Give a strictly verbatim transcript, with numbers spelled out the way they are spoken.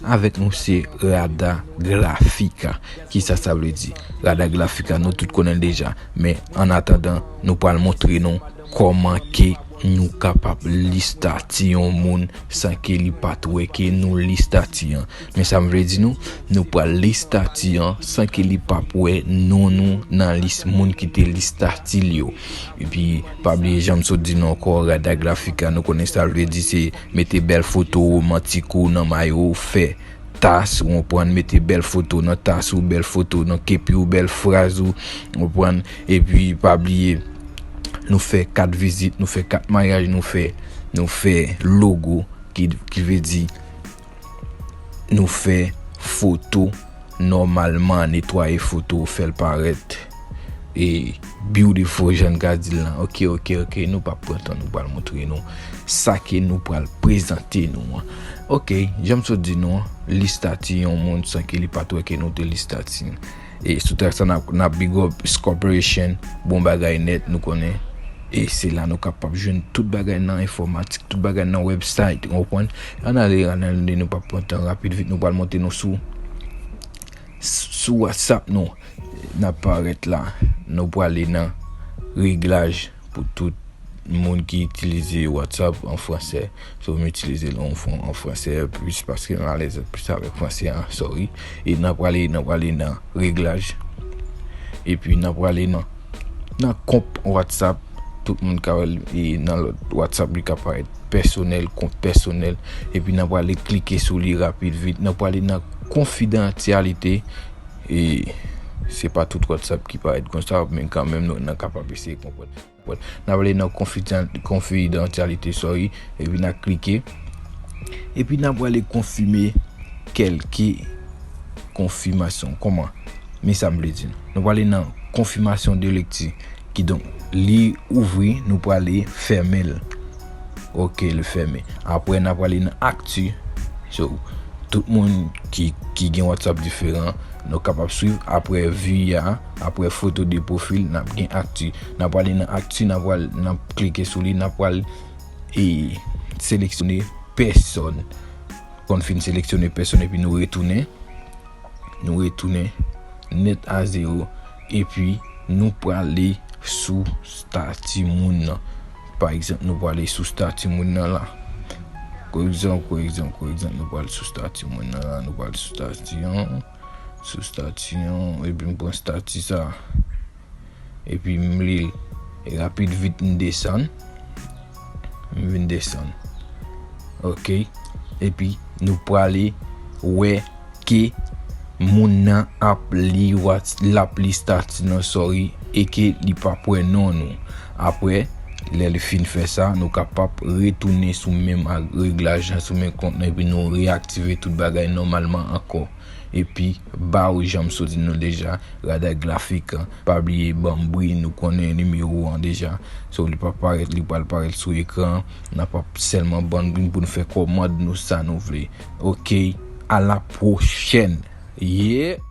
Avèk nou se Rada Grafika. Kisa sa vle di? Rada Grafika, nou tout konnen l deja. Men, an atandan, nou pral montre nou kòman ke nou kapab li stati yon moun san ke li pa t wè ke nou li stati an. Men sa m vle di nou, nou pral li stati an san ke li p ap wè non nou nan lis moun ki te li stati l yo. Epi, pa bliye jan m sot di nou ankò, Rada Grafika, nou konnen sa l vle di, se mete bèl foto womantik ou nan mayo w, fè tas, ou konprann, mete bèl foto nan tas ou, bèl foto nan kepi ou, bèl fraz ou, ou konprann. Epi, pa bliye, nou fè kat vizit, nou fè kat maryaj, nou fè, nou fè logo, ki, ki vle di, nou fè foto nòmalman, netwaye foto, fè l parèt e beautiful, jan n ka di l lan. Ok, ok, ok, nou p ap pran tan, nou pral montre nou sa ke nou pral prezante nou an. Ok, jan m sot di nou an, li stati yon moun san ke li pa t wè ke nou te li stati. E sou trak sa, n ap, n ap big up Scorporation, bon bagay nèt, nou konnen. E se la nou kapab jwenn tout bagay nan enfòmatik, tout bagay nan website, ou konprann? Ann ale, ann ale, nou p ap pran tan, rapid vit, nou pral monte nou sou, sou WhatsApp nou. N ap parèt la, nou prale nan reglaj pou tout moun ki itilize WhatsApp an fransè. So, m itilize l an, an fransè plis paske m alèz plis avèk fransè an, sorry. E n ap prale, n ap prale nan reglaj. Epi n ap prale nan, nan kont WhatsApp. Tout moun ka wè l, e nan lòt WhatsApp, li ka parèt pèsonèl, kont pèsonèl. Epi n ap prale klike sou li rapid vit. N ap prale nan konfidansyalite. E se pa tout WhatsApp ki parèt konsa, men kanmenm nou, n a kapab eseye konprann. N a prale nan konfidan-, konfidansyalite, sorry, epi n a klike. Epi n a prale konfime kèlke konfimasyon. Kòman? Men sa m vle di nou. Nou prale nan konfimasyon de lekti. Kidonk, li ouvri, nou prale fèmen l. Ok, li fèmen. Apre, n a prale nan akti. So, tout moun ki, ki gen WhatsApp diferan, nou kapab swiv apre vi a, apre foto de pwofil, n ap gen akti. N ap prale nan akti, n ap pral, n ap klike sou li, n ap pral, e, seleksyone pèsòn. Kon fin seleksyone pèsòn epi nou retounen, nou retounen nèt a zewo, epi nou prale sou stati moun nan. Pa egzanp, nou prale sou stati moun nan la. Kwa egzanp, kwa egzanp, kwa egzanp, nou pral sou stati moun nan la, nou pral sou stati an, sou stati an, epi m pran stati sa. Epi m li l. E rapid vit m desann. M vin desann. Ok. Epi nou prale wè ke moun nan ap li Whats-, l ap li stati nan, sorry, e ke li p ap wè non nou. Apre, lè li fin fè sa, nou kapab retounen sou menm ag-, reglaj la, sou menm kont nan, epi nou reaktive tout bagay nòmalman ankò. Epi, ba w jan m sot di nou deja, Rada Grafik, pa bliye ban m bri, nou konnen nimewo an deja. So, li p ap parèt, li pral parèt sou ekran. N ap ap sèlman ban n bri pou n fè kòmand nou sa nou vle. Ok, a la pwochèn. Yeah!